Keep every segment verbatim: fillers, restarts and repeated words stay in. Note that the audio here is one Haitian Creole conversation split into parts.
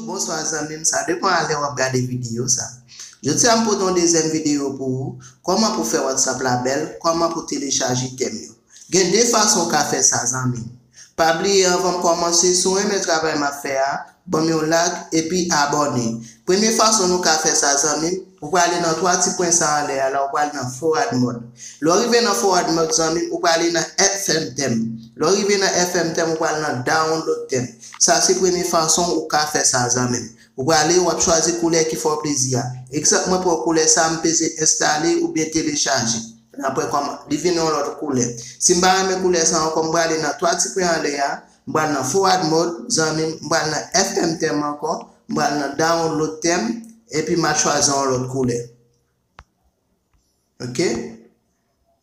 Bonswa zanmi m, sa depann a lè w ap gade videyo sa. Jodi a m pote yon dezyèm videyo pou ou, kòman pou fè WhatsApp la bèl, kòman pou telechaje tèm yo. Gen de fason w ka fè sa zanmi m. Pa bliye anvan m kòmanse, si w renmen travay m ap fè a, ban m yon like epi abòne. Premye fason nou ka fè sa zanmi m, ou prale nan twa ti pwen sa anlè a la, ou prale nan forward mode. Lè w rive nan forward mode zanmi m, ou prale nan F M tèm. Lè w rive nan F M tèm, ou prale nan download tèm. Sa se premye fason ou ka fè sa zanmi m. Ou prale, w ap chwazi koulè ki fè w plezi a. Egzanp, mwen pran koulè sa, m peze enstale oubyen telechaje. N ap wè kòman li vin yon lòt koulè. Si m pa renmen koulè sa ankò, m prale nan twa ti pwen anlè a, m pral nan forward mode, zanmi m, m pral nan F M tèm ankò, m pral nan download tèm, epi m al chwazi yon lòt koulè. Ok?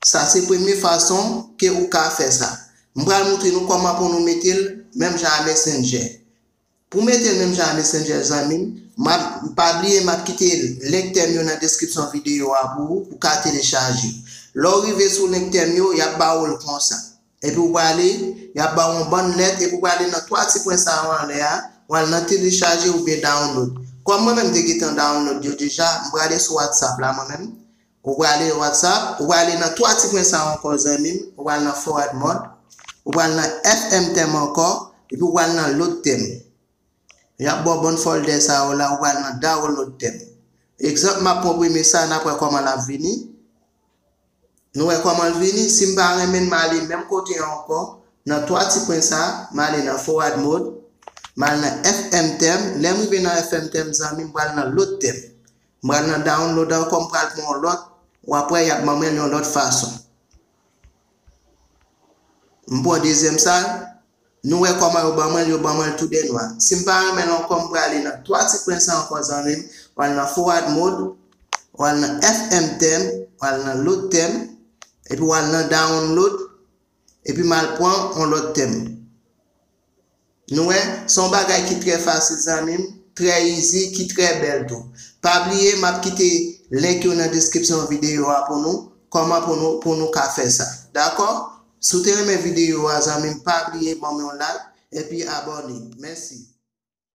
Sa se premye fason ke ou ka fè sa. M pral montre nou kòman pou nou mete l menm jan a Messenger. Pou mete l menm jan a Messenger zanmi m, m ap, pa bliye m ap kite link tèm yo nan deskripsyon videyo a pou ou, ou ka telechaje. Lè w rive sou link tèm yo, y ap ba ou l konsa. Epi ou prale, y ap ba w yon bann lèt, epi ou prale nan twa ti pwen sa yo anlè a, w al nan telechaje oubyen download. Kòm mwen menm m te gentan download yo deja, m prale sou WhatsApp la mwen menm. Ou prale WhatsApp, ou prale nan twa ti pwen sa yo ankò zanmi m, ou pral nan forward mode, ou pral nan F M tèm ankò, epi ou pral nan load tèm. Y ap ba w bann folder sa yo la, ou pral nan download tèm. Egzanp, m ap pran premye sa, n ap wè kòman l ap vini. Nou wè kòman l vini? Si m pa renmen l, m ale menm kote an ankò, nan twa ti pwen sa, m ale nan forward mode, m al nan F M tèm, lè m rive nan F M tèm, zanmi m, m pral nan load tèm. M pral nan download ankò, m pral pran yon lòt, w ap wè y ap ban mwen l yon lòt fason. M pran dezyèm sa, nou wè kòman yo ban mwen l, yo ban mwen l tou de nwa. Si m pa renmen l ankò, m prale nan twa ti pwen sa ankò, zanmi m. W al nan forward mode, w al nan F M tèm, w al nan load tèm, epi w al nan download, epi m al pran yon lòt tèm. Nou wè, se yon bagay ki trè fasil, zanmi m, trè easy, ki trè bèl tou. Pa bliye, m ap kite link yo nan deskripsyon videyo a pou nou, kòman pou nou, pou nou ka fè sa. Dakò? Si w te renmen videyo a, zanmi m, pa bliye ban m yon like epi abòne. Mèsi.